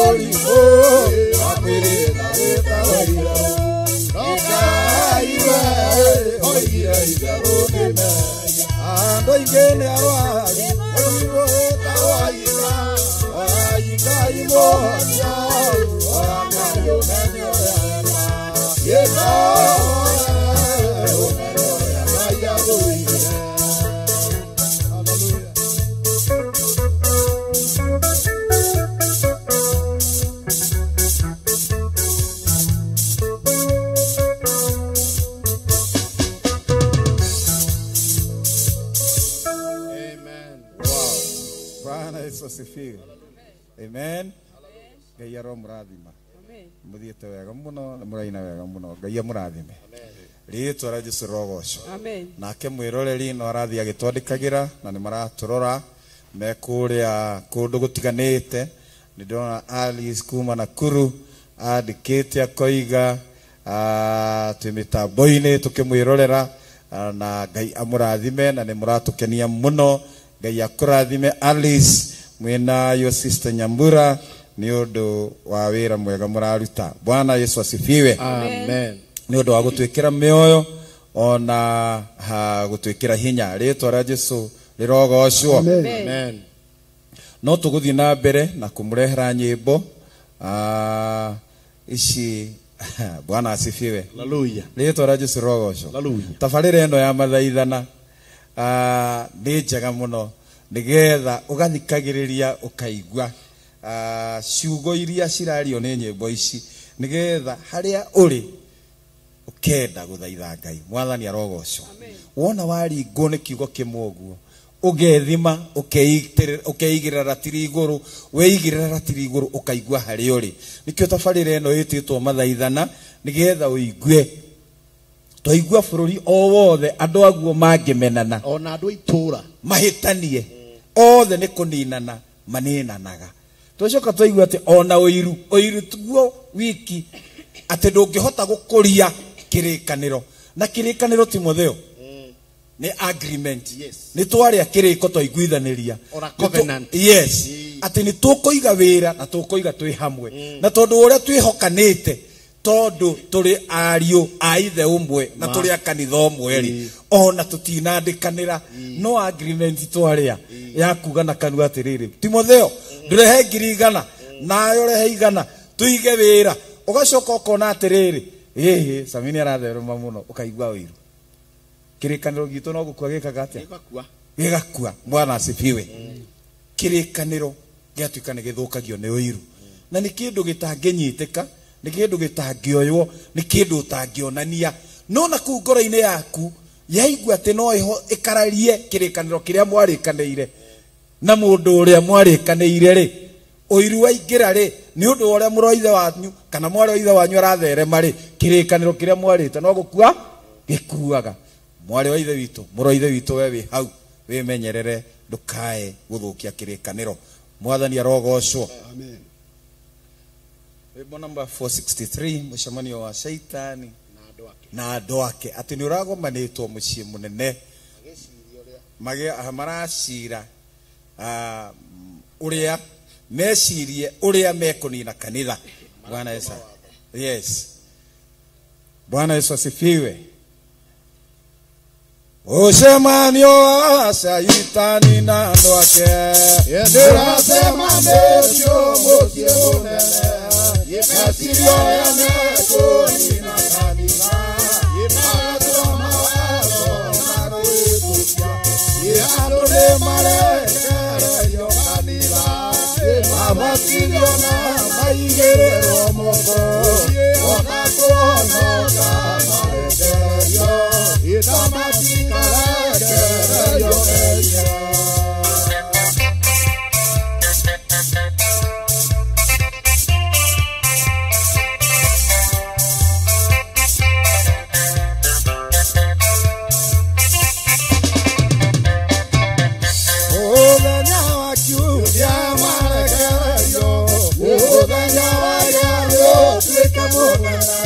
Mũrimũ wa mwĩrĩ na wĩtagwo itherũ. No Ngai we oigire itherũ nĩ mehia. Andũ aingĩ nĩ arwaru mũrimũ wĩtagwo aira. Orai Ngai mũhonia, ora Ngai ũmenye ũrĩa ema. Gĩko ũmenye ũrĩa Ngai athũire. Hallelujah. Amen. Wow. Bwana Yesu asifiwe. Amen. Ngai aromũrathima. Mũthiĩte wega mũno na mũraina wega mũno. Ngai amũrathime. Rĩĩtwa rĩa Jesũ rĩrogocwo. Amen. Nake mwĩroreri no arathiĩ agĩtwandĩkagĩra na nĩ maratũrora me kũrĩa kũndũ gũtiganĩte. Nĩ ndĩrona Alice kuma Nakuru andĩkĩte akoiga twĩ mĩtambo-inĩ tũkĩmwĩrorera na Ngai amũrathime na nĩ mũratũkenia mũno. Ngai akũrathime Alice mwĩna your sister Nyambura nĩ ũndũ wa wĩra mwega mũraruta. Bwana Yesu asifiwe. Amen. Nĩ ũndũ wa gũtwĩkĩra mĩoyo ona gũtwĩkĩra hinya. Rĩĩtwa rĩa Jesũ rĩrogocwo. Amen. No tũgũthiĩ na mbere na kũmũrehera nyĩmbo ici. Bwana asifiwe. Hallelujah. Rĩĩtwa rĩa Jesũ rĩrogocwo. Hallelujah. Tabarĩra ĩno ya mathaithana nĩ njega mũno nĩgetha ũgathikagĩrĩria ũkaigua ciugo iria cirario nĩ nyĩmbo ici nĩgetha harĩa ũrĩ ũkenda gũthaitha Ngai. Mwathani arogocwo. Wona waringwo nĩ kiugo kĩmwe ũguo ũgethima ũkeigĩrĩra ratiri igũrũ, weigĩrĩra ratiri igũrũ ũkaigua harĩa ũrĩ. Nĩkĩo tabarĩra ĩno ĩtĩtwo mathaithana nĩgetha ũigue. Twaigua bũrũri o wothe andũ aguo mangĩmenana ona andũ a itũũra mahĩtanie othe nĩ kũninana maninanaga. Twacoka twaigua atĩ ona ũiru, ũiru tuguo wiki atĩ ndũngĩhota gũkũria kĩrĩkanĩro. Na kĩrĩkanĩro Timotheo nĩ agreement. Yes. Nĩ twarĩa kĩrĩko twaiguithanĩria. Or a covenant. Yes. Atĩ nĩ tũkũiga wĩra na tũkũiga twĩ hamwe. Na tondũ ũrĩa twĩhokanĩte tondũ tũrĩ ariũ a ithe ũmwe na tũrĩ a kanitha ũmwe rĩ, ona tũtinandĩkanĩra no agreement twarĩa ya kuga na kanua atĩrĩrĩ, Timotheo ndũrehe 100,000 nawe ũrehe 100 tũige wĩra. Ũgacoka ũkona atĩrĩrĩ, ĩhĩ Samini aratherema mũno, ũkaigua ũiru. Kĩrĩkanĩro gitũ no gũkua gĩkaga atĩa? Gĩgakua. Gĩgakua. Bwana asifiwe. Kĩrĩkanĩro gĩatuĩka nĩ gĩthũkagio nĩ ũiru. Na nĩ kĩndũ gĩtangĩnyitĩka, nĩ kĩndũ gĩtangĩoywo, nĩ kĩndũ ũtangĩonania. No na kũu ngoro-inĩ yaku yaigua atĩ no ĩkararie kĩrĩkanĩro kĩrĩa mwarĩkanĩire na mũndũ ũrĩa mwarĩkanĩire rĩ, ũiru waingĩra rĩ, nĩ ũndũ wa ũrĩa mũrũ wa ithe wanyu kana mwarĩ wa ithe wanyu aratherema rĩ, kĩrĩkanĩro kĩrĩa mwarĩte no gũkua gĩkuaga. Mwarĩ wa ithe witũ, mũrũ wa ithe witũ, we wĩ hau wĩmenyerere ndũkae gũthũkia kĩrĩkanĩro. Mwathani arogocwo. Amen. Rwĩmbo namba 463, mũcemanio wa Shaitani na andũ ake. Na andũ ake, atĩ nĩ ũragomanĩtwo mũciĩ mũnene maracira ũrĩa mecirie ũrĩa mekũnina kanitha. Bwana Yesu. Yes. Bwana Yesu asifiwe. Ũcemanio wa Shaitani na andũ ake. Nĩũracemanĩtio mũciĩ mũnene, meciria ũrĩa mekũnina kanitha. Magatũra mawatho na gwĩtũkia, andũ nĩmarekererio kanitha, mabatithio na maigĩrĩrwo moko, ona kũhonoka marekererio, na matikarekererio mehia. Mũthenya wa kiumia marekererio, mũthenya wa gĩathĩ ũtuĩke mũnene,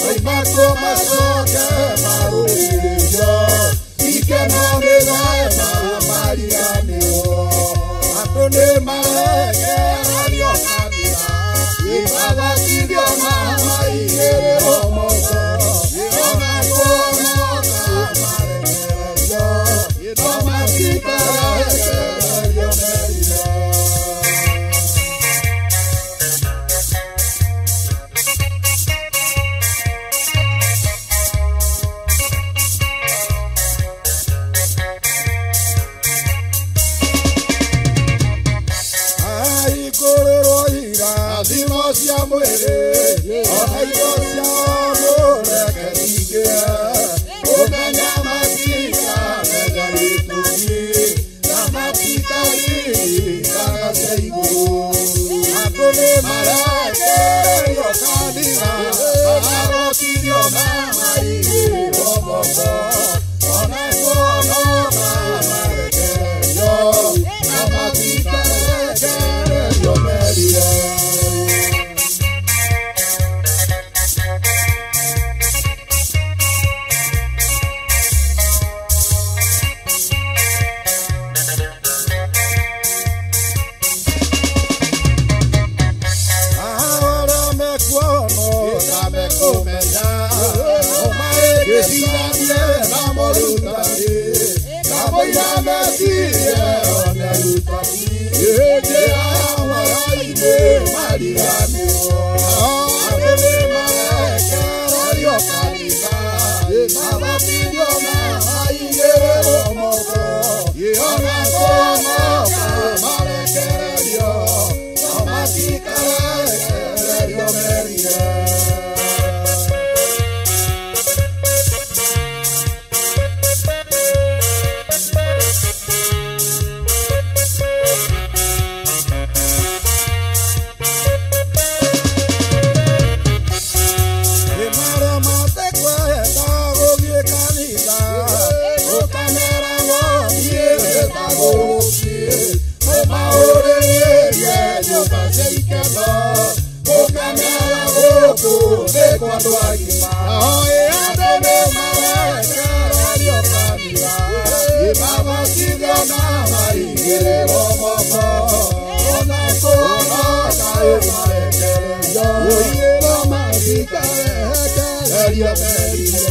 maimatwo macoke marũithĩrio, ikeno mĩthemba mariganĩrwo, andũ nĩmarekererio kanitha, Mabatithio na maigĩrĩrwo moko, ona kũhonoka marekererio, no matikarekererio merire. Ahingũrĩrwo irathimo cia mwĩrĩ, ona indo cia mũreke cingĩre. Ũmenya matikamenya gĩtũmi, na matikaririkana cia igũrũ. Andũ nĩ marekererio kanitha, magatithio na maigĩrĩrwo moko, ona kũhonoka marekererio, na matikarekererio merire. Arĩa mekuonwo na mekũmenya, ũmaĩgĩciranie na mũrutani, na mũira mecirie one arutani, njĩra ya mwathani mariganĩrwo. Andũ nĩ marekererio kanitha, mabatithio na maigĩrĩrwo moko, ona kũhonoka marekererio, no matikarekererio merire. Marĩa matekwenda gũthiĩ kanitha, ũkameragwo thiĩ wĩtagwo mũciĩ, ũmahũrĩrĩrie nyũmba cia ikeno, ũkamera gũkũ nĩ kwa andũ agima. Andũ nĩ marekererio kanitha, mabatithio na maigĩrĩrwo moko, ona kũhonoka marekererio, no matikarekererio merire.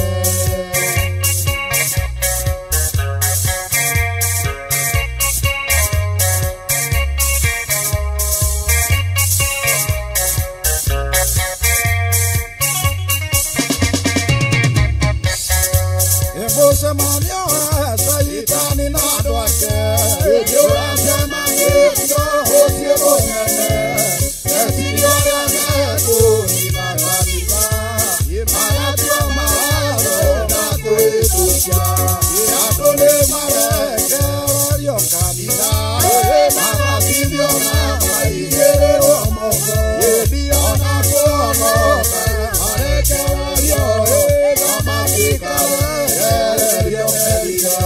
Mũcemanio wa Caitani na andũ ake, nĩũracemanĩrio ũciĩ mũnene, meciria ũrĩa mekũnina kanitha, magatua mawatho na kwĩtukia. Andũ nĩ marekererio kanitha, mabatithio na maigĩrĩrwo moko, ona kũhonoka marekererio, no matikarekererio merire.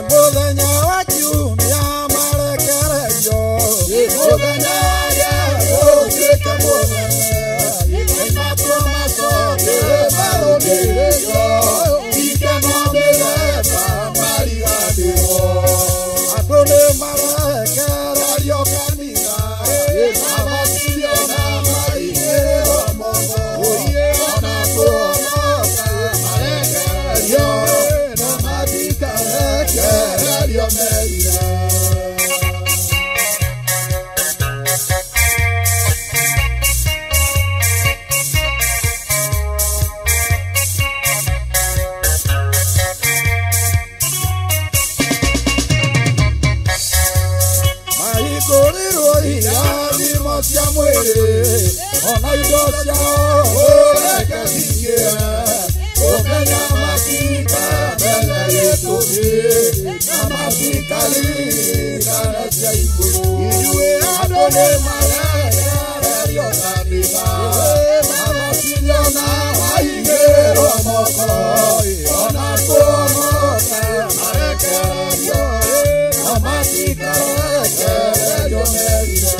Mũthenya wa kiumia marekererio, mũthenya gũtuĩka mũnene, maimatwo macoke marũmĩrĩrio, ikeno mĩthemba mariganĩrwo. Andũ nĩ marekererio kanitha, mabatithio na maigĩrĩrwo moko, ona kũhonoka marekererio, no matikarekererio merire. Mahingũrĩrwo irathimo cia mwĩrĩ, ona indo ciao ũreke cingĩre, ũmenya matikamenya gĩtũmi, na matikaririkana cia igũrũ. Inyuĩ andũ nĩ marekererio kanitha, mabatithio na maigĩrĩrwo moko, ona kũhonoka marekererio, no matikarekererio merire.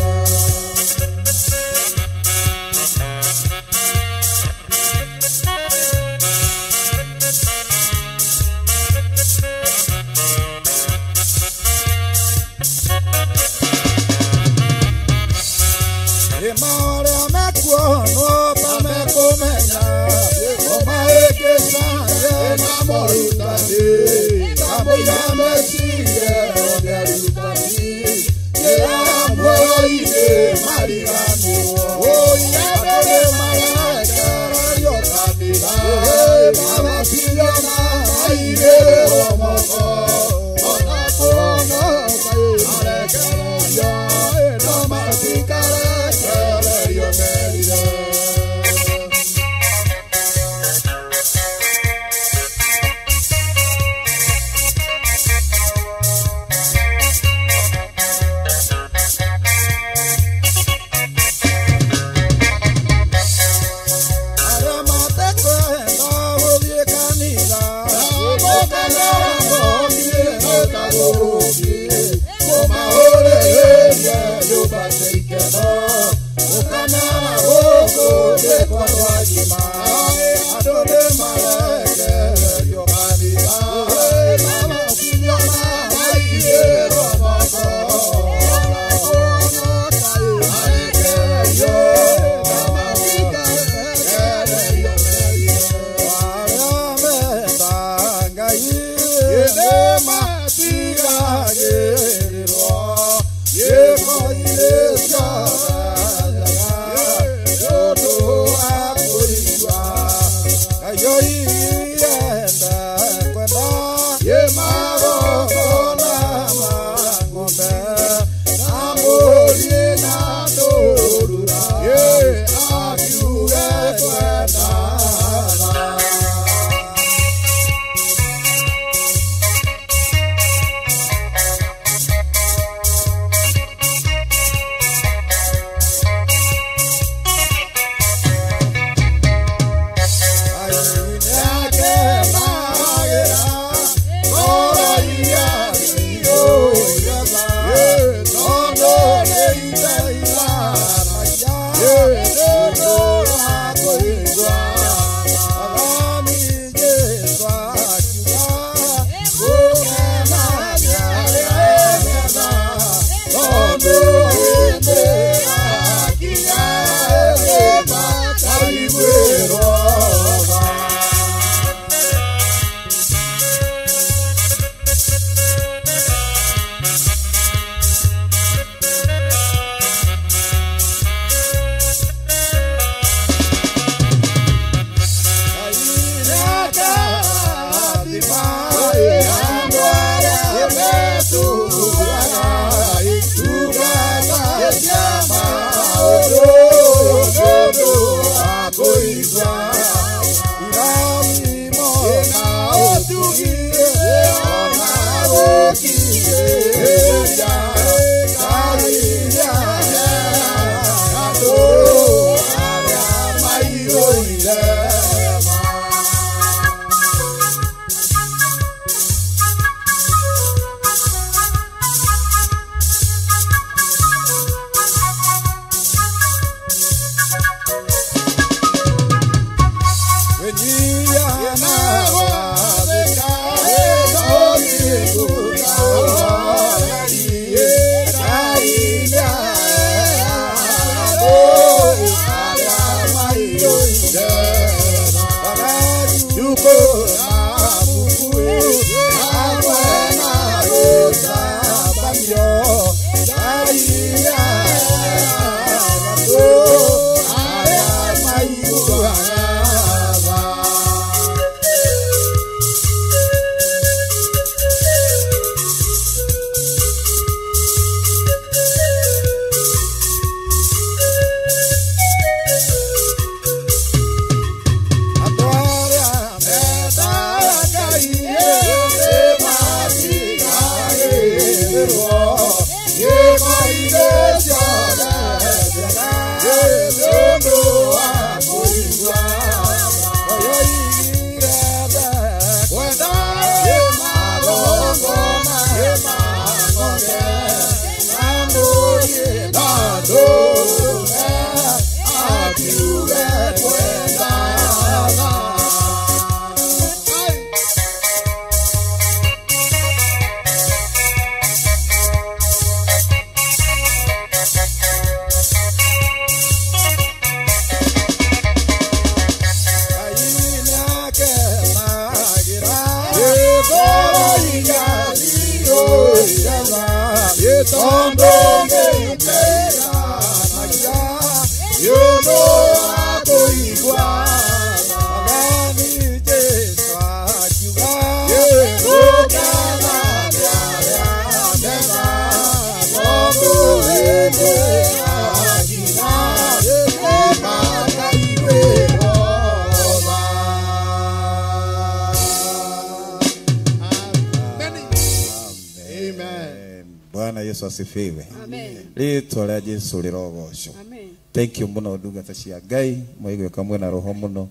Bwana Yesu asifiwe. Amen. Rĩtwa rĩa Jesu rĩrogocwo. Amen. Thank you muno ndungata cia Ngai mwaigwĩka mwĩna roho muno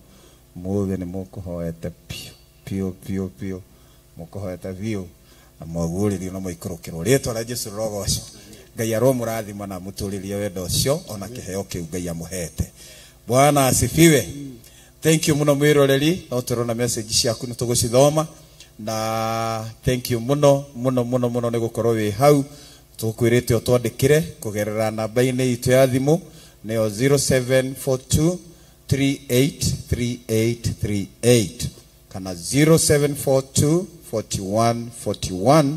mũthĩ nĩ mũkũhoete piũ piũ piũ piũ mũkũhoete biũ na mwaguũrĩrio na mwaikũrũkĩrwo. Rĩtwa rĩa Jesu rĩrogocwo. Ngai aromũrathima na amũtũrĩrie wendo ũcio ona kĩheo kĩu Ngai amũhete. Bwana asifiwe. Thank you muno mwiroreri no tũrona message ciaku nĩ tũgũcithoma na thank you muno muno muno muno nĩ gũkorwo wĩ hau. Tũkwĩrĩte ũtwandĩkĩre kũgerera namba-inĩ itũ ya thimũ nĩyo 0742 383838 kana 0742 41 41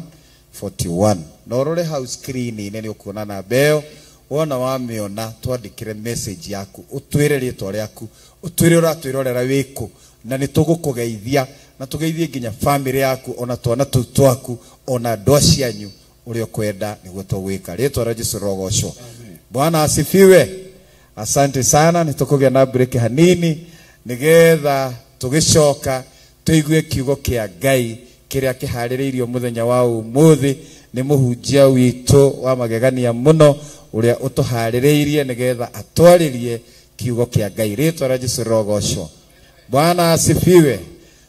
41. Na ũrore hau screen-inĩ nĩ ũkuona namba ĩyo. Wona wamĩona twandĩkĩre message yaku ũtwĩre rĩtwa rĩaku ũtwĩre ũratwĩrorera wĩkũ na nĩ tũgũkũgeithia na tũgeithie nginya family yaku ona twana tũu twaku ona andũ acianyu ũrĩa ũkwenda nĩguo tũgwĩka. Rĩtwa rĩa Jesu rĩrogocwo. Bwana asifiwe. Asante sana. Nĩ tũkũgĩa na break hanini nĩgetha tũgĩcoka tũigue kiugo kĩa Ngai kĩrĩa kĩharĩrĩirio mũthenya wa ũmũthĩ nĩ mũhunjia witũ wa magegania mũno ũrĩa ũtũharĩrĩirie nĩgetha atwarĩrie kiugo kĩa Ngai. Rĩtwa rĩa Jesu rĩrogocwo. Bwana asifiwe.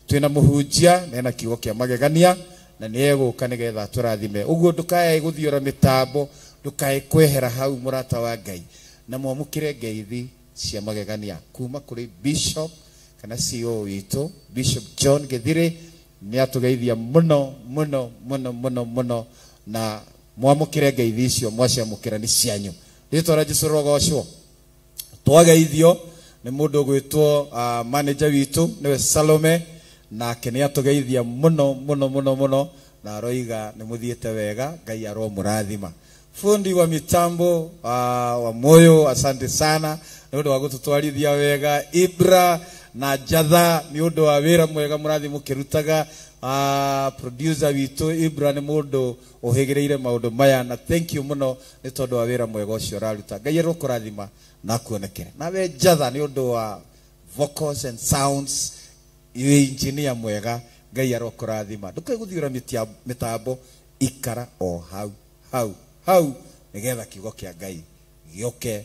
Twĩna mũhunjia na kiugo kĩa magegania na nĩ egũka nĩgetha atũrathime. Ũguo ndũkae gũthiũra mĩtambo, ndũkae kwehera hau mũrata wa Ngai, na mwamũkĩre ngeithi cia magegania kuma kũrĩ Bishop kana CEO witũ Bishop John Githiri. Nĩ atũgeithia mũno mũno mũno mũno mũno na mwamũkĩre ngeithi icio mwaciamũkĩra nĩ cianyu. Rĩtwa rĩa Jesu rĩrogocwo. Twageithio nĩ mũndũ ũgwĩtwo manager witũ nĩwe Salome, nake nĩ atũgeithia mũno mũno mũno mũno na aroiga nĩ mũthiĩte wega, Ngai aromũrathima. Fundi wa mitambo wa moyo, asante sana nĩ ũndũ wa gũtũtwarithia wega. Ibra na Jatha nĩ ũndũ wa wĩra mwega mũrathi mũkĩrutaga. Producer witũ Ibra nĩ mũndũ ũhĩgĩrĩire maũndũ maya na thank you mũno nĩ tondũ wa wĩra mwega ũcio ũraruta. Ngai arokũrathima na akuonekere. Nawe Jatha nĩ ũndũ wa vocals and sounds, wĩ engineer mwega, Ngai arokũrathima. Ndũkae gũthiũra mĩtambo, ikara o hau hau hau nĩgetha kiugo kĩa Ngai gĩũke.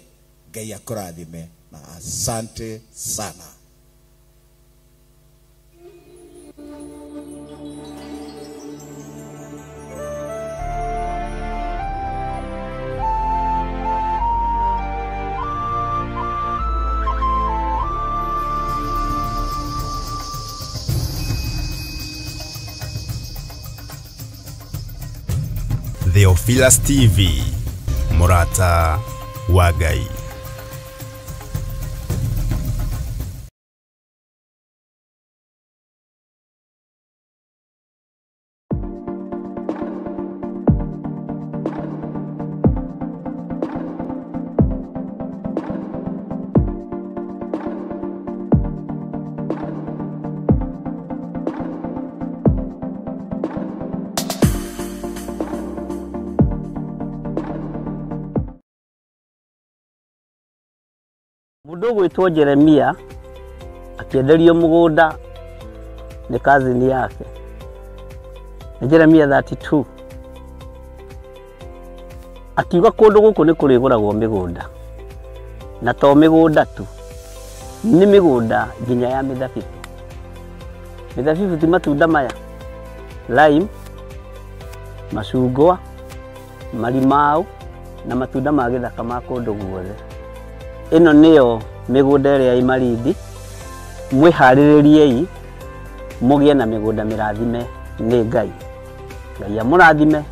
Ngai akũrathime na asante sana. Theophilus TV, Murata wa Ngai. Mundu gwitwo Jeremia akienderio mugunda ni cousin yake. Ni Jeremia 32. Akiuga kundu guku ni kuriguragwo migunda. Na to migunda tu. Ni migunda nginya ya mithabibu. Mithabibu ti matunda maya. Lime, macungwa, marimau na matunda ma githaka ma kundu guothe. Ĩno nĩyo mĩgũnda ĩrĩa ĩ Malindi. Mwĩharĩrĩriei mũgĩe na mĩgũnda mĩrathime nĩ Ngai. Ngai amũrathime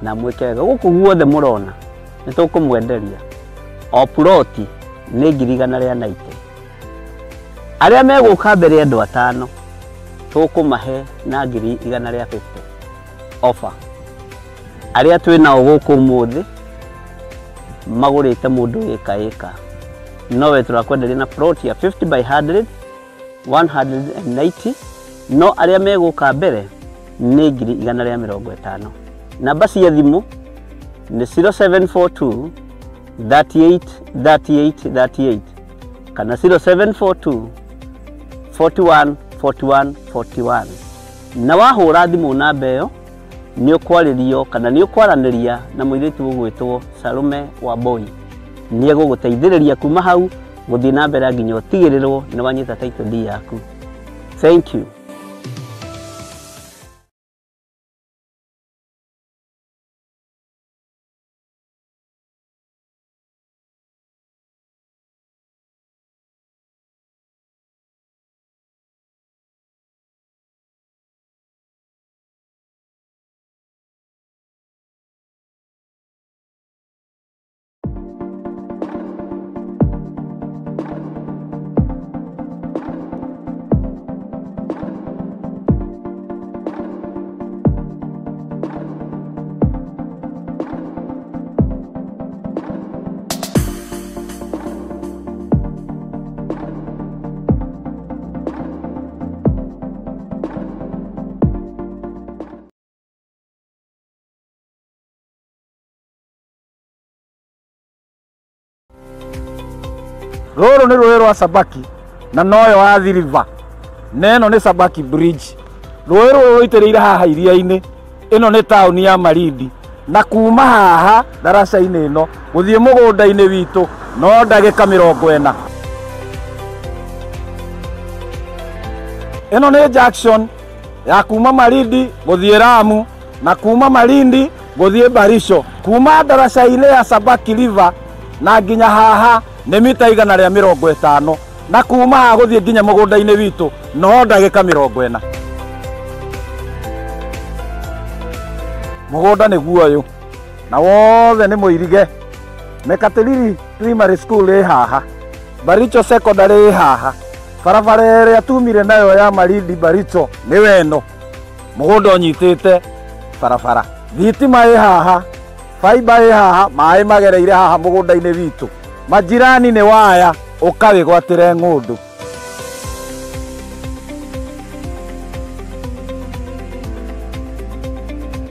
na mwĩke wega. Gũkũ guothe mũrona nĩ tũkũmwenderia. O ploti nĩ 190,000. Arĩa megũka mbere andũ atano tũkũmahe na 150,000 offer. Arĩa twĩ nao gũkũ ũmũthĩ magũrĩte mũndũ ĩka ĩka. Nowe turakwenderia na plot ya 50 by 100 190, no arĩa megũka mbere nĩ 150,000. Namba cia thimũ nĩ 0742 38 38 38 kana 0742 41 41 41. Na wahũra thimũ namba ĩyo Nĩ ũkwarĩrio kana nĩ ũkwaranĩria na mũirĩtu ũgwĩtwo Salome Wambui. Nĩ egũgũteithĩrĩria kuma hau gũthiĩ na mbere nginya ũtigĩrĩrwo nĩ wanyita title deed yaku. Thank you. Rũrũ nĩ rũĩ rwa Sabaki na noyo Athi River, na ĩno nĩ Sabaki Bridge. Rũĩ rũrũ rũitĩrĩire haha iria-inĩ. Ĩno nĩ taũni ya Malindi, na kuma haha ndaraca-inĩ ĩno gũthiĩ mũgũnda-inĩ witũ no ndagĩka 40. Ĩno nĩ junction ya kuma Malindi gũthiĩ Lamu na kuma Malindi gũthiĩ Barisho. Kuma ndaraca-inĩ ya Sabaki River na nginya haha nĩ mita 150, na kuma haha gũthiĩ nginya mũgũnda-inĩ witũ no ndagĩka 40. Mũgũnda nĩguo ũyũ na wothe nĩ mũirige. Mekatilili Primary School ĩ haha, Baricho Secondary ĩ haha, barabara ĩrĩa tumire nayo ya Malindi Baricho nĩ weno. Mũgũnda ũnyitĩte barabara, thitima ĩ haha, faiba ĩ haha, maĩ magereire haha mũgũnda-inĩ witũ. Majirani nĩ waya, ũkawĩgwatĩre ng'ũndũ.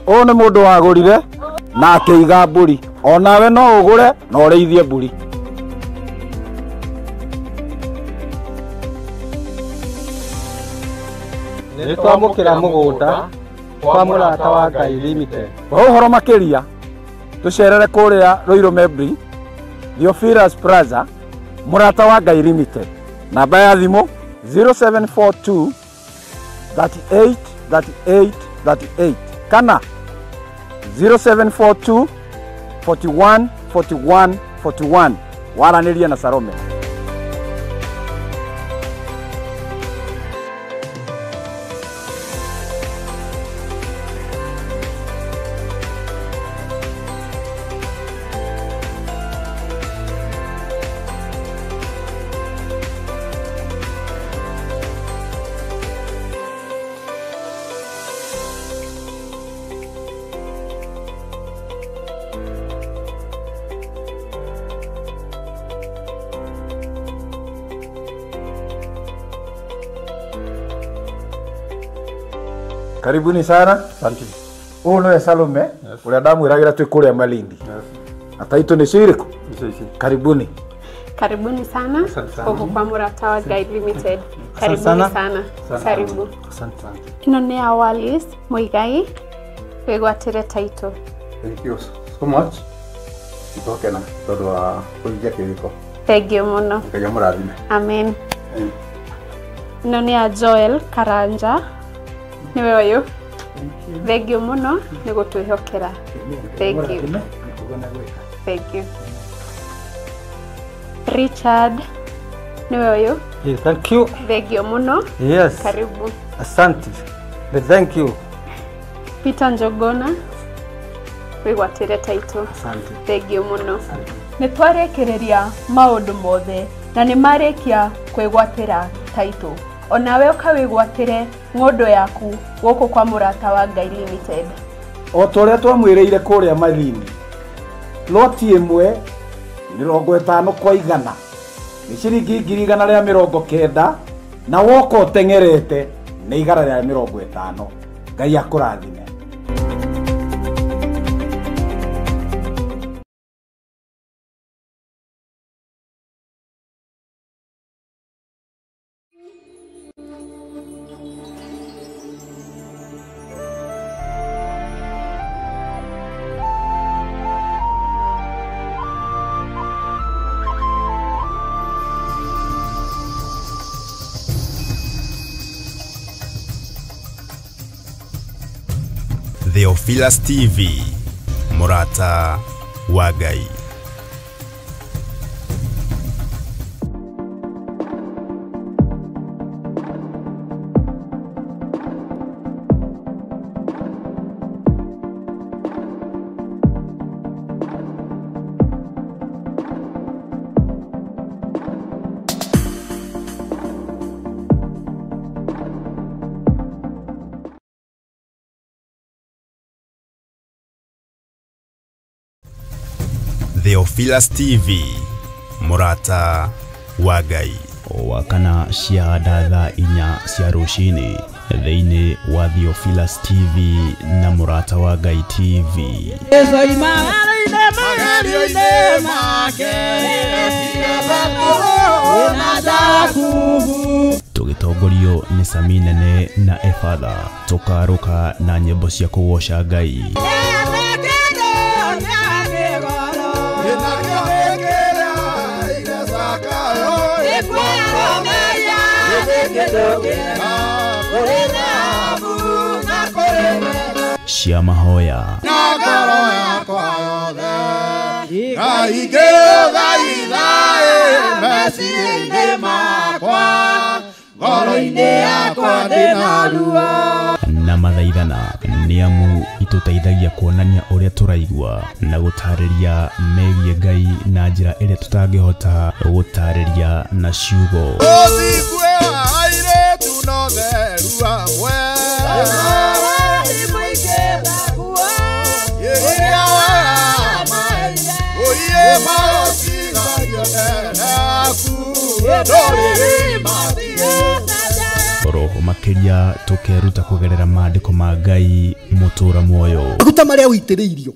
Ũyũ nĩ mũndũ wagũrire na akĩiga mbũri. Onawe no ũgũre na ũrĩithie mbũri. Nĩ twamũkĩra mũgũnda kwa Mũrata wa Ngai Limited. Kwa ũhoro makĩria tũcerere kũrĩa Ruiru Membri, Theophilus Plaza, Mũrata wa Ngai Limited. Namba ya thimũ 0742 38 38 38 kana 0742 41 41 41. Waranĩrie na Salome. Karibuni sana. Asante. Ũyũ nĩwe Salome, ũrĩa ndamwĩragĩra twĩ kũrĩa Malindi. Na taitũ nĩcio irĩkũ? Karibuni. Karibuni sana gũkũ kwa Mũrata wa Ngai Limited. Karibuni sana. Karibu. Asante. Ĩno nĩ ya Wallace Muigai, wĩgwatĩre title. Thank you so much. Nĩtwakena tondũ wa kũhingia kĩrĩko. Thank you mũno. Ngai amũrathime. Amen. Ĩno nĩ ya Joel Karanja, nĩwe ũyũ. Thank you mũno nĩ gũtwĩhokera. Thank you. Thank you. Richard, nĩwe ũyũ. Yeah, thank you. Thank you mũno. Yes. Karibu. Asante. Thank you. Peter Njogona, wĩgwatĩre title. Asante. Thank you mũno. Nĩ twarĩkĩrĩria maũndũ mothe na nĩ marĩkia kwĩgwatĩra title. Onawe ũkawĩgwatĩre ng'ũndũ yaku gũkũ kwa Mũrata wa Ngai Limited. O ta ũrĩa twamwĩrĩire kũrĩa Malindi, loti ĩmwe 50 kwa 100 nĩ ciringi 190,000, na woka ũteng'erete nĩ 150. Ngai akũrathime. Theophilus TV, Mũrata wa Ngai. Theophilus TV, Mũrata wa Ngai. Wakana cia thaa 4 cia rũcinĩ thĩinĩ wa Theophilus TV na Mũrata wa Ngai TV. Tũgĩtongorio nĩ Sami Nene na Efatha, tũkarũka na nyĩmbo cia kũgoca Ngai. Cia mahoya na mathaithana nĩ amu itũteithagia kuonania ũrĩa tũraigua na gũtarĩria megiĩ Ngai na njĩra ĩrĩa tũtangĩhota gũtarĩria na ciugo. Roho makĩria tũkeruta kũgerera maandĩko ma Ngai mũtũra muoyo. Maguta marĩa ũitĩrĩirio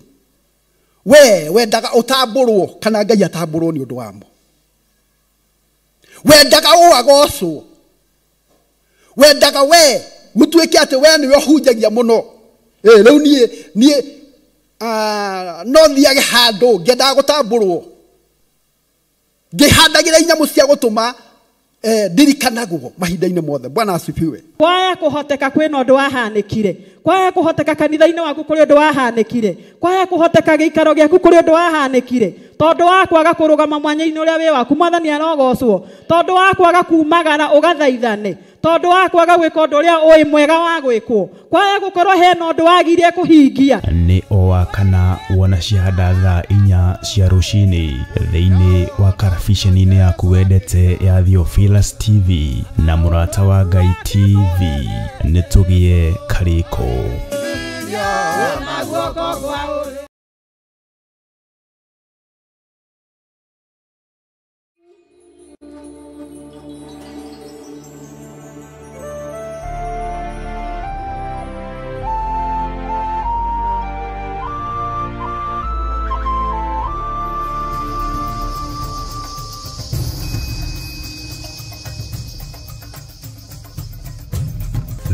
we wendaga ũtambũrwo kana Ngai atambũrwo nĩ ũndũ wamo. Wendaga ũagocwo, wendaga we gũtuĩke atĩ we nĩwe ũhunjagia mũno. Rĩu niĩ no thiage handũ ngĩendaga gũtambũrwo, ngĩhandagĩra inyamũ cia gũtũma ndirikanagwo mahinda-inĩ mothe. Bwana asifiwe. Kwaya kũhoteka kwĩna ũndũ wahanĩkire, kwaya kũhoteka kanitha-inĩ waku kũrĩ ũndũ wahanĩkire, kwaya kũhoteka gĩikaro gĩaku kũrĩ ũndũ wahanĩkire, tondũ wa kwaga kũrũgama mwanya-inĩ ũrĩa wĩ waku Mwathani arogocwo, tondũ wa kwaga kumagara ũgathaithane, tondũ wa kwaga gwĩka ũndũ ũrĩa ũĩ mwega wa gwĩkwo, kwaya gũkorwo hena ũndũ wagirie kũhingia. Nĩ o wa kana wona ciahanda thaa 4 cia rũcinĩ thĩinĩ wa karabiceni-inĩ yaku wendete ya Theophilus TV na Mũrata wa Ngai TV. Nĩ tũgĩe karĩko.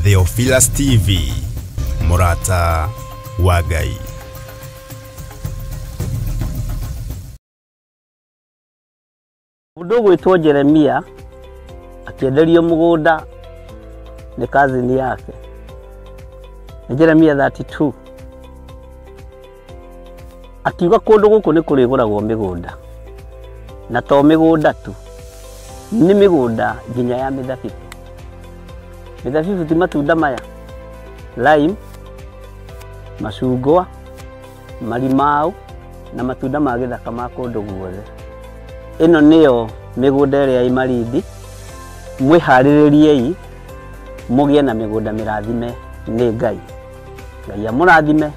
Theophilus TV, Mũrata wa Ngai. Mũndũ ũgwĩtwo Jeremia akĩenderio mũgũnda nĩ kazini yake. Nĩ Jeremia 32. Akiuga kũndũ gũkũ nĩ kũrĩgũragwo mĩgũnda, na to mĩgũnda tu, nĩ mĩgũnda nginya ya mĩthabibũ. Mĩthabibũ ti matunda maya, lime, macungwa, marimau na matunda ma gĩthaka ma kũndũ guothe. Ĩno nĩyo mĩgũnda ĩrĩa ĩ Malindi. Mwĩharĩrĩriei mũgĩe na mĩgũnda mĩrathime nĩ Ngai. Ngai amũrathime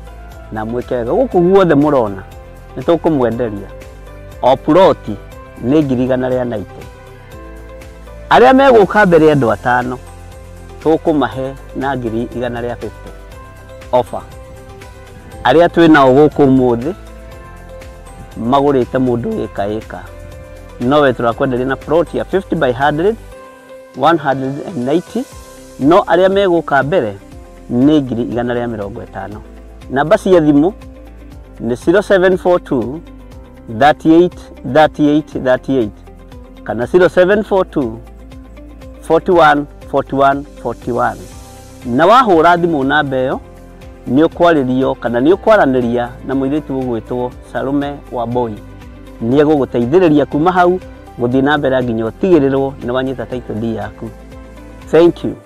na mwĩke wega. Gũkũ guothe mũrona nĩ tũkũmwenderia o ploti nĩ 190,000. Arĩa megũka mbere andũ 5 tũkũmahe na 150,000 offer. Arĩa twĩ nao gũkũ ũmũthĩ magũrĩte mũndũ ĩka ĩka, nowe tũrakwenderia na plot ya 50 by 100 190, no arĩa megũka mbere nĩ 150,000. Namba cia thimũ nĩ 0742 38 38 38 kana 0742 41 41 41. Na wahũra thimũ namba ĩyo Nĩ ũkwarĩrio kana nĩ ũkwaranĩria na mũirĩtu ũgwĩtwo Salome Wambui. Nĩ egũgũteithĩrĩria kuma hau gũthiĩ na mbere nginya ũtigĩrĩrwo nĩ wanyita title deed yaku. Thank you.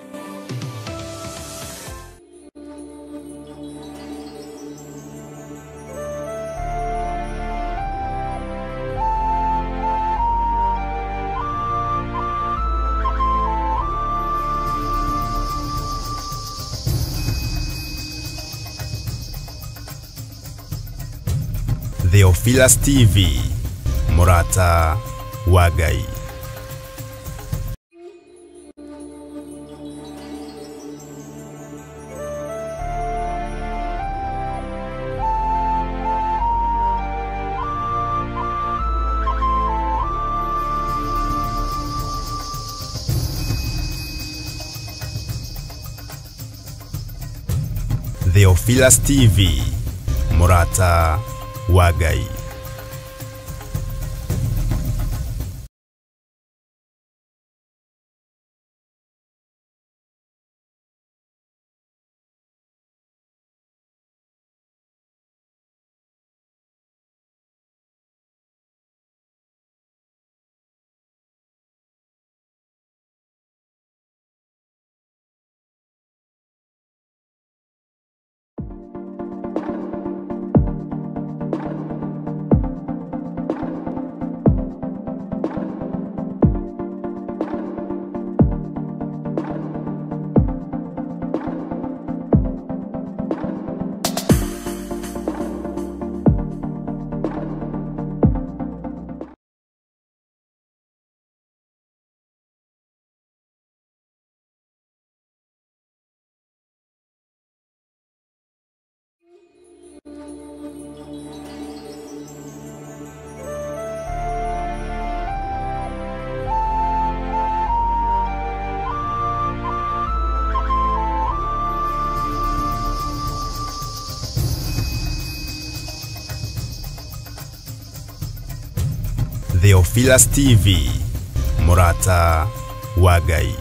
Theophilus TV, Murata wa Ngai. Theophilus TV, Murata wa Ngai. Theophilus TV, Murata wa Ngai.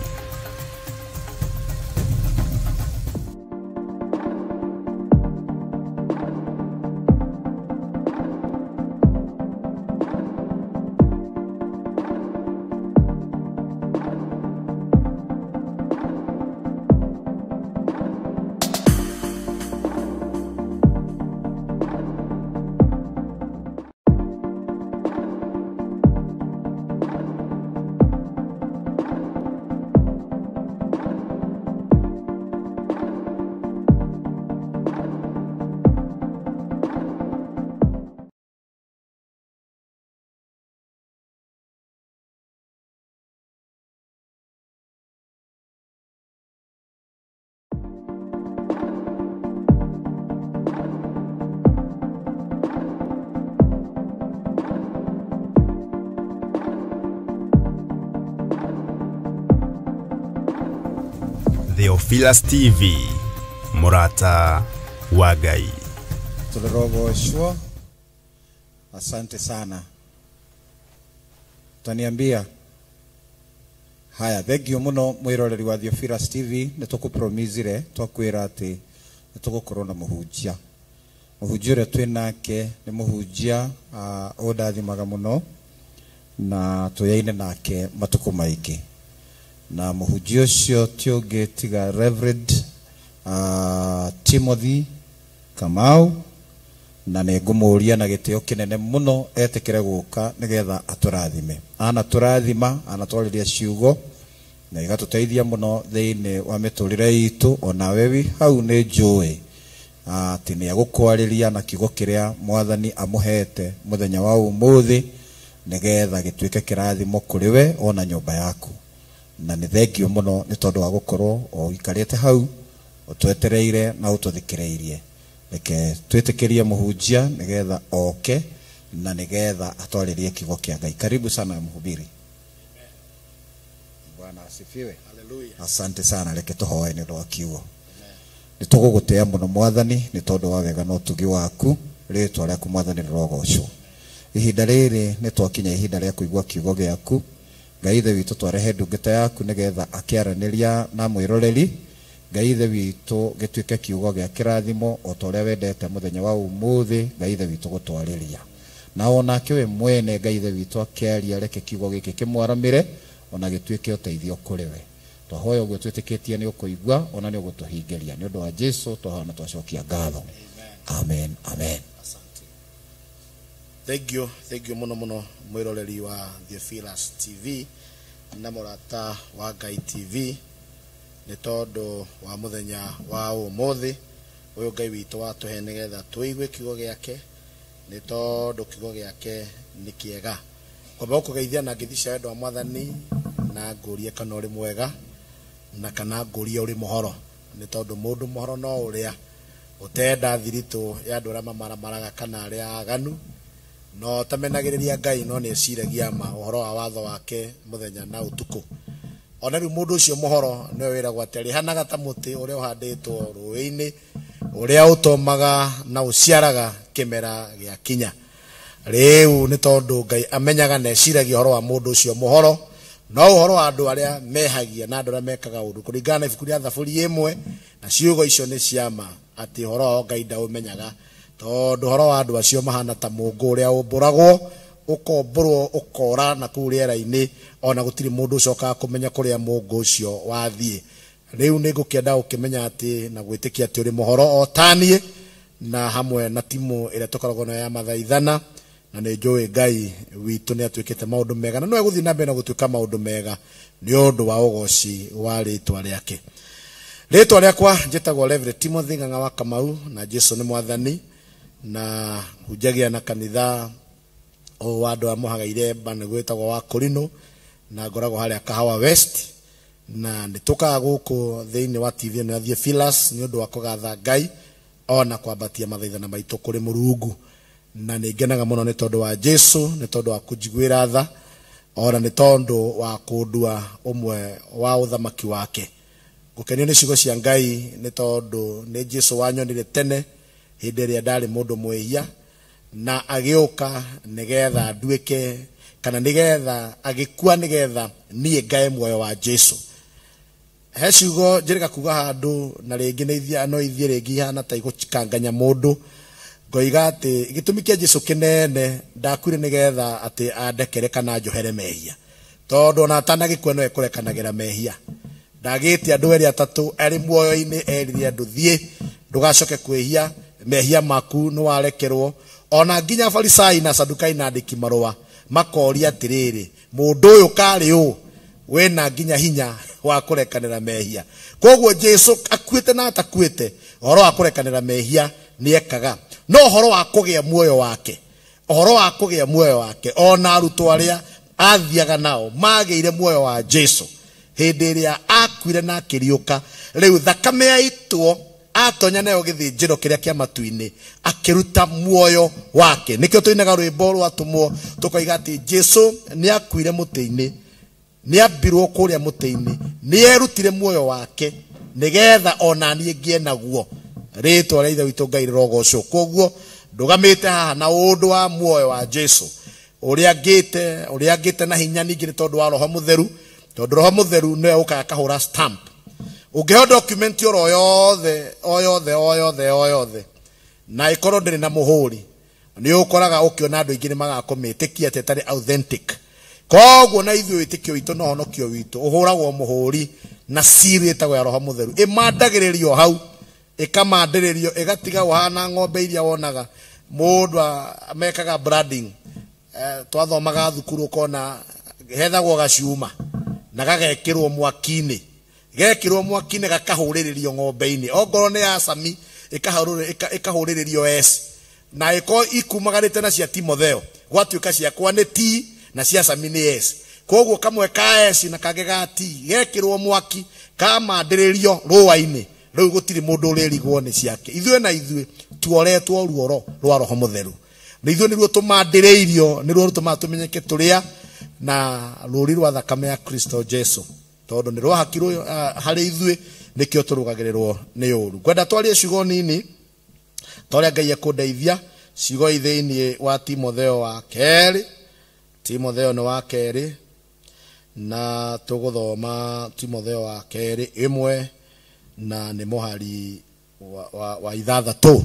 Theophilus TV, Murata wa Ngai. Tulirogoshwa. Asante sana. Utaniambia. Haya, thengio muno mwiroreri wa Theophilus TV, nitukupromisire twakwira ati nitugukorwo na muhunjia. Muhunjia uria twi nake ni muhunjia undathimaga muno na tuyaine nake matuku maingi. Na muhunjia ucio ti ungi tiga Reverend Timothy Kamau, na nĩ ngũmũria na gĩtĩo kĩnene mũno etĩkĩre gũka nĩgetha atũrathime. Anatũrathima, anatwarĩria ciugo na igatũteithia mũno thĩinĩ wa mĩtũrĩre itũ. Onawe wĩ hau nĩ njũĩ atĩ nĩ egũkwarĩria na kiugo kĩrĩa Mwathani amũhete mũthenya wa ũmũthĩ nĩgetha gĩtuĩke kĩrathimo kũrĩ we ona nyũmba yaku. Na nĩ thengio mũno nĩ tondũ wa gũkorwo ũikarĩte hau ũtwetereire na ũtũthikĩrĩirie. Reke twĩtĩkĩrie mũhunjia nĩgetha oke na nĩgetha atwarĩrie kiugo kĩa Ngai. Karibu sana mhubiri. Bwana asifiwe. Hallelujah. Asante sana. Reke tũhoe nĩ ũndũ wa kiugo. Nĩ tũgũgũtĩa mũno Mwathani nĩ tondũ wa wega na ũtugi waku. Rĩtwa rĩaku Mwathani rĩrogocwo. Ihinda rĩrĩ nĩ twakinya ihinda rĩa kũigua kiugo gĩaku. Ngai Ithe witũ twarehe ndungata yaku nĩgetha akĩaranĩria na mwĩroreri Ngai Ithe witũ gĩtuĩke kiugo gĩa kĩrathimo o ta ũrĩa wendete mũthenya wa ũmũthĩ Ngai Ithe witũ gũtwarĩria. Na onake we mwene Ngai Ithe witũ akĩaria reke kiugo gĩkĩ kĩmwaramĩre ona gĩtuĩke ũteithio kũrĩ we. Twahoya ũguo twĩtĩkĩtie nĩ ũkũigua ona nĩ ũgũtũhingĩria. Nĩ ũndũ wa Jesu twahoya na twacokia ngatho. Amen, amen. Thank you muno muno mwiroreri wa Theophilus TV na Mũrata wa Ngai TV nĩ tondũ wa mũthenya wa ũmũthĩ ũyũ Ngai witũ watũhe nĩgetha tũigue kiugo gĩake nĩ tondũ kiugo gĩake nĩ kĩega. Kwamba gũkũgeithia na ngeithi cia wendo wa Mwathani na ngũrie kana ũrĩ mwega na kana ngũrie ũrĩ mũhoro nĩ tondũ mũndũ mũhoro no ũrĩa ũtenda thiritũ ya andũ arĩa mamaramaraga kana arĩa aganu no tamenagĩrĩria Ngai no nĩ eciragia ma ũhoro wa watho wake mũthenya na ũtukũ. Ona rĩu mũndũ ũcio mũhoro nĩwe wĩragwo atĩ arĩhanaga ta mũtĩ ũrĩa ũhandĩtwo rũĩ-inĩ ũrĩa ũtomaga na ũciaraga kĩmera gĩa kinya. Rĩu nĩ tondũ Ngai amenyaga na eciragia ũhoro wa mũndũ ũcio mũhoro no ũhoro wa andũ arĩa mehagia na andũ arĩa mekaga ũndũ kũringana na ibuku rĩa Thaburi 1 na ciugo icio nĩ ciama atĩ ũhoro wao Ngai ndaũmenyaga tondũ ũhoro wa andũ acio mahana ta mũngũ ũrĩa ũmbũragwo ũkombũrwo ũkora na kũu rĩera-inĩ ona gũtirĩ mũndũ ũcokaga kũmenya kũrĩa mũngũ ũcio wathiĩ. Rĩu nĩ ngũkĩenda ũkĩmenya atĩ na gwĩtĩkia atĩ ũrĩ mũhoro o taniĩ na hamwe na timu ĩrĩa tũkoragwo nayo ya mathaithana na nĩ njũĩ Ngai witũ nĩ atuĩkĩte maũndũ mega na no egũthiĩ na mbere na gũtuĩka maũndũ mega nĩ ũndũ wa ũgoci wa rĩtwa rĩake. Rĩtwa rĩakwa njĩtagwo Reverend Timothy Ng'ang'a wa Kamau na Jesu nĩ Mwathani na hunjagia na kanitha o wa andũ a Mũhagaire nĩguo wĩtagwo wa Kũrinũ na ngoragwo harĩa Kahawa West na nĩ tũkaga gũkũ thĩinĩ wa TV ĩno ya Theophilus nĩ ũndũ wa kũgatha Ngai ona kwambatia mathaithana maitũ kũrĩ Mũrungu na nĩ ngenaga mũno nĩ tondũ wa Jesu nĩ tondũ wa kũnjiguĩra tha ona nĩ tondũ wa kũndua ũmwe wa ũthamaki wake. Ngũkenio nĩ ciugo cia Ngai nĩ tondũ nĩ Jesu wanyonire tene hĩndĩ ĩrĩa ndarĩ mũndũ mwĩhia na agĩũka nĩgetha nduĩke kana nĩgetha agĩkua nĩgetha niĩ ngae muoyo wa Jesu. He ciugo njĩrĩga kuga handũ na rĩngĩ nĩ ithiĩ no ithiĩ rĩngĩ ihana ta igũkanganya mũndũ ngoiga atĩ gĩtũmi kĩa Jesu kĩnene ndakuire nĩgetha atĩ andekere kana njohere mehia tondũ ona atanagĩkua no ekũrekanagĩra mehia. Ndagĩte andũ erĩ atatũ arĩ muoyo-inĩ erire andũ thiĩ ndũgacoke kwĩhia mehia maku nĩ warekerwo. Ona nginya Farisai na Sadukai na andĩki marũa makoria atĩrĩrĩ mũndũ ũyũ karĩ ũ wĩna nginya hinya wa kũrekanĩra mehia. Koguo Jesu akuĩte na atakuĩte ũhoro wa kũrekanĩra mehia nĩ ekaga no ũhoro wa kũgĩa muoyo wake ũhoro wa kũgĩa muoyo wake ona arutwo arĩa athiaga nao magĩire muoyo wa Jesu hĩndĩ ĩrĩa akuire na akĩriũka. Rĩu thakame yaitwo atonya nayo gĩthĩnjĩro kĩrĩa kĩa matu-inĩ akĩruta muoyo wake. Nĩkĩo tũinaga rwĩmbo rwatũmwo tũkoiga atĩ Jesu nĩ akuire mũtĩ-inĩ nĩ ambirwo kũrĩa mũtĩ-inĩ nĩ erutire muoyo wake nĩgetha ona niĩ ngĩe naguo. Rĩtwa rĩa Ithe witũ Ngai rĩrogocwo. Koguo ndũgamĩte haha na ũndũ wa muoyo wa Jesu ũrĩa ngĩte na hinya ningĩ nĩ tondũ wa Roho Mũtheru tondũ Roho Mũtheru nĩwe ũkaga akahũra stamp. Ũngĩheo document oro yothe o yothe o yothe o yothe na ĩkorwo ndĩrĩ na mũhũri nĩ ũkoraga ũkĩona andũ aingĩ nĩ magakũmĩtĩkia atĩ ĩtarĩ authentic. Koguo na ithuĩ wĩtĩkio witũ na ũhonokio witũ ũhũragwo mũhũri na seal ĩtagwo ya Roho Mũtheru ĩmandagĩrĩrio hau ĩkamandĩrĩrio ĩgatiga ũhana ng'ombe iria wonaga mũndũ mekaga branding. Twathomaga thukuru ũkona hethagwo gacuma na gagekĩrwo mwaki-inĩ gekĩrwo mwaki-inĩ gakahũrĩrĩrio ng'ombe-inĩ ongorwo nĩ ya Sami ĩkahũrĩrĩrio S na ĩko ikumagarĩte na cia Timotheo gwatuĩka ciakwa nĩ T na cia Sami nĩ S. Koguo kamwe ka S na kangĩ ga T gekĩrwo mwaki kamandĩrĩrio rũa-inĩ rĩu gũtirĩ mũndũ ũrĩrigwo nĩ ciake. Ithuĩ na ithuĩ tuoretwo ruoro rwa Roho Mũtheru na ithuĩ nĩruo tũmandĩrĩirio nĩruo rũtũmaga tũmenyeke tũrĩa na rũri rwa thakame ya Kristo Jesu tondũ nĩ rwahakirwo harĩ ithuĩ nĩkĩo tũrũgagĩrĩrwo nĩ ũru. Ngwenda twarie ciugo nini ta ũrĩa Ngai ekũndeithia ciugo thĩinĩ wa Timotheo wa kerĩ. Timotheo nĩ wa kerĩ na tũgũthoma Timotheo wa kerĩ 1 Na nĩ mũhari wa 6.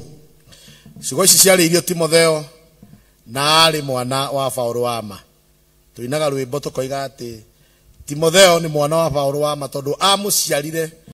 Ciugo ici ciarĩirio Timotheo na arĩ mwana wa Paũlũ wa ma. Tuinaga rwĩmbo tũkoiga atĩ Timotheo nĩ mwana wa Paũlũ wa ma tondũ amũciarire.